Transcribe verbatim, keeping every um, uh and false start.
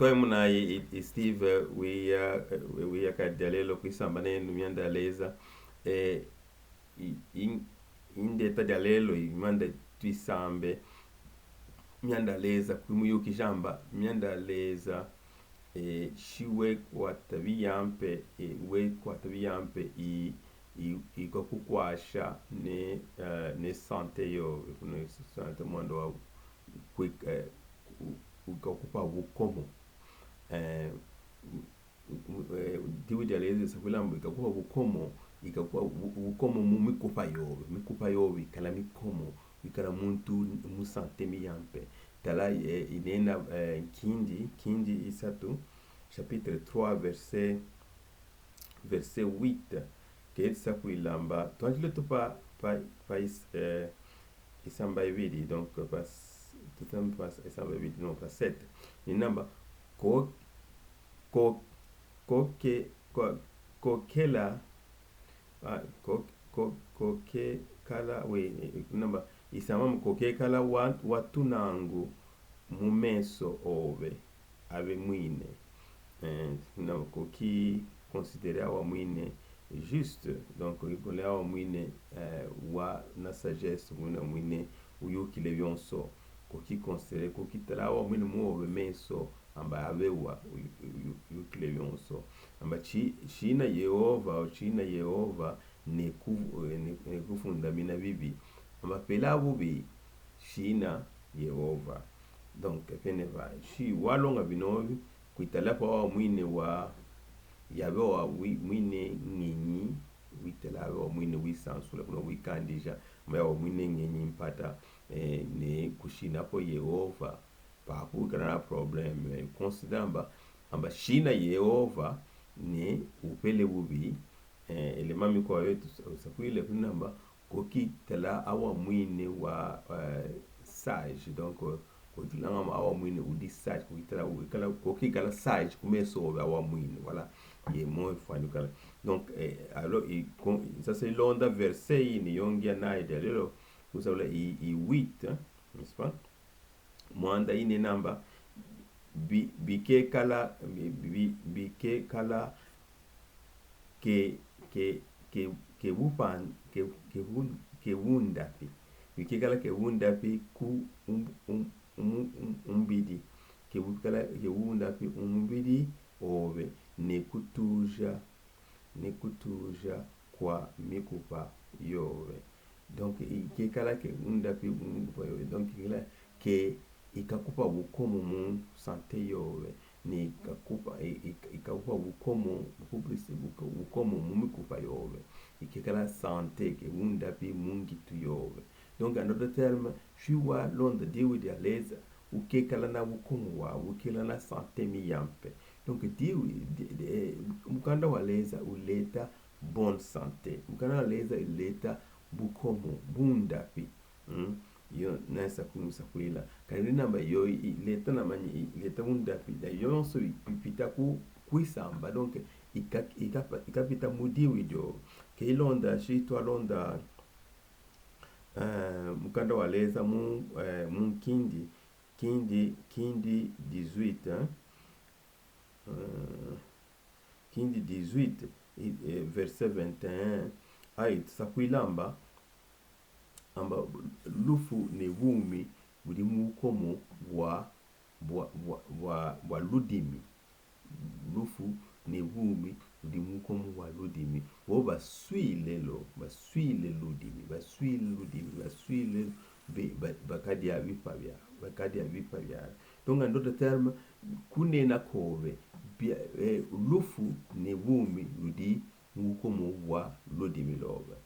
Toi muna i, i, i Steve, eh, wiya, eh, wiya ka dialelo kwi samba nenu mianda leza. Eh, i, i, i ndeta dialelo, i manda twi sambe, mianda leza, kwi muyuki jamba, mianda leza, eh, si we kwata biampe, eh, we kwata biampe, i, i, i ka kukwasha ne, eh, ne santé yo, ne santé mwando wa kwi, eh, u, u ka kupa bukomo. Eh, u, u, eh, diwi dialeza sa kwi lamba, i ka kupa bukomo, i ka kupa bu, bukomo mu mikupa yobe, mikupa yobe, i kala mikomo, i kala muntu mu santé miampe. Tala, eh, i nena, eh, Nkindi, Nkindi isatu, chapitre trois, verset, verset huit, ke sa kwi lamba, twanti le tu pa, pa, pa is, eh, isamba ibidi, donc, pa s, tuta pa s, isamba ibidi, non, pa sept. Ni namba, ko, ko, ko ke, ko, ko kela, ah, ko, ko, ko ke kala, oui, namba, isamba ko ke kala wa, wa tunangu mu meso obe, abe mwine. Eh, na ko ki considérer awa mwine juste, donc, i kole awa mwine, eh, wa na sagesse, mwine, mwine, uyukile bionso. Ko ki considérer, ko ki tala awa mwine mu obe meso, amba abe wa, u, u, u, uyukile bionso. Amba si, sina Yehova, sina Yehova, ne ku, eh, ne, ne kufundamina bibi. Amba pela bubi, sina Yehova. Donc, pene va, si wa longa binobi, kwi tala pa wa mwine wa, yabe wa wi, mwine ngenyi, wi tala wa mwine wi sansula, kuna wi kandija, ma wa mwine ngenyi mpata, eh, ne kusina po Yehova, pa ku kana problème, eh, considérer amba, amba sina Yehova, ne upele bubi, eh, élément mi kwa yetu sa, sa kwile kunamba, ko ki tala awa mwine wa, eh, sage. Donc, eh, ko ki tala awa mwine udi sage, ko ki tala, u kala, ko ki kala sage, ku meso obe awa mwine, voilà. Ye mo fani kala. Donc, eh, alors, i, kon, sa se londa verset i ni yongi ya na ide, alors, ku sa wala i, i huit, hein, n'est-ce pas? Mwanda i nena amba, bi, bi ke kala, bi, bi, bi ke kala ke, ke, ke, ke bupan, ke, ke bun, ke bundapi. Bi ke kala ke bundapi ku um, um, um, um, umbidi. Ke bu kala ke bundapi umbidi obe, ne kutuja, ne kutuja kwa mikupa yobe. Donc, i ke kala ke undapi mikupa yobe. Donc, i kala ke i ka kupa bukomo mu santé yobe. Ne i ka kupa, i, i, i ka kupa bukomo, bukomo, bukomo mu mikupa yobe. I ke kala santé ke undapi mu ngitu yobe. Donc, en d'autres termes, si wa londa diwi dialeza, u ke kala na bukomo wa, u ke kala na santé miampe. Donc, diwi, di, di, eh, mukanda wa leza, u leta bonne santé. Mukanda wa leza, u leta bukomo, bundapi. Hmm? Yo, na sa ku, sa kwila. Kani namba yo, i leta na mani, i leta bundapi. Da yo so i, i pita ku, kwi samba. Donc, i ka, i ka, i ka pita mu diwi dio. Ke i londa, si twa londa, eh, mukanda wa leza mu, eh, mu Nkindi, Nkindi, Nkindi dix-huit, hein? Euh, Nkindi dix-huit, i, eh, verset vingt et un, ayi, sa kwila amba, amba lufu ne bumi budi mu bukomo bwa, bwa, bwa, bwa, bwa ludimi. Lufu ne bumi budi mu bukomo bwa ludimi. Bo baswile lo, baswile ludimi, baswile ludimi, baswile be, ba, bakadia bipa bia, bakadia bipa bia. Donc, en d'autres termes, ku nena kobe, bia, eh, lufu ne bumi ludi mu bukomo bwa ludimi lobe.